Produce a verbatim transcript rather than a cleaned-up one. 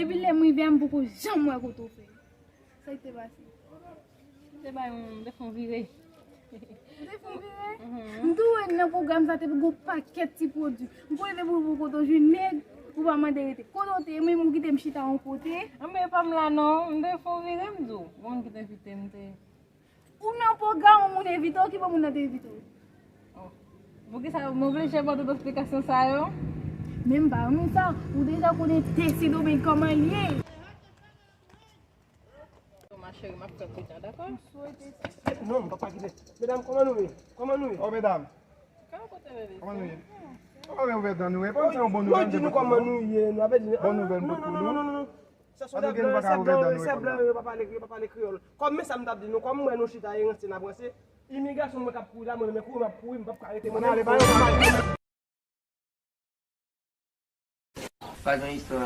Depi lè m rive a, m poko janm wè kote w fè. Sa k te pase? M te bay yon, m te fè yon vire. Ou te fè yon vire? Mhm. M tou wè nan pwogram sa te gen yon pakèt ti pwodui. M konnen depi w kote w jwenn nèg, ou pa mande rete. Kote w te ye menm, ou kite m chita yon kote. Anben, e pa m la non, m te fè yon vire, m di w. Gon moun ki te envite m, te Ou nan pwogram, yon moun envite w, ki bò moun nan te envite w? Oh. Poukisa m oblije ba w tout esplikasyon sa yo? Men m pa renmen sa. Ou deja konnen tè Sendomeng kòman l ye. Ma cheri, m ap fè pita, dakò? Non, m pap pa kite. Medam, kòman nou ye? Kòman nou ye? Oh, medam. Kòman kote rele? Kòman nou ye? Kòman nou ouvè dan nou? E pa se yon bon nouvèl. Yo di nou kòman nou ye, nou ap di nou, bon nouvèl pou nou. Non, non, non, non, non. Sa se de blan, se blan, se blan, yo pa pale, yo pa pale kreyòl. Kòm men sa m t ap di nou, kòm m wè nou chita e ranse n ap ranse, imigrasyon mwen k ap kouri la, mwen menm kouri m ap kouri, m p ap ka rete, mwen menm. Pa gen istwa.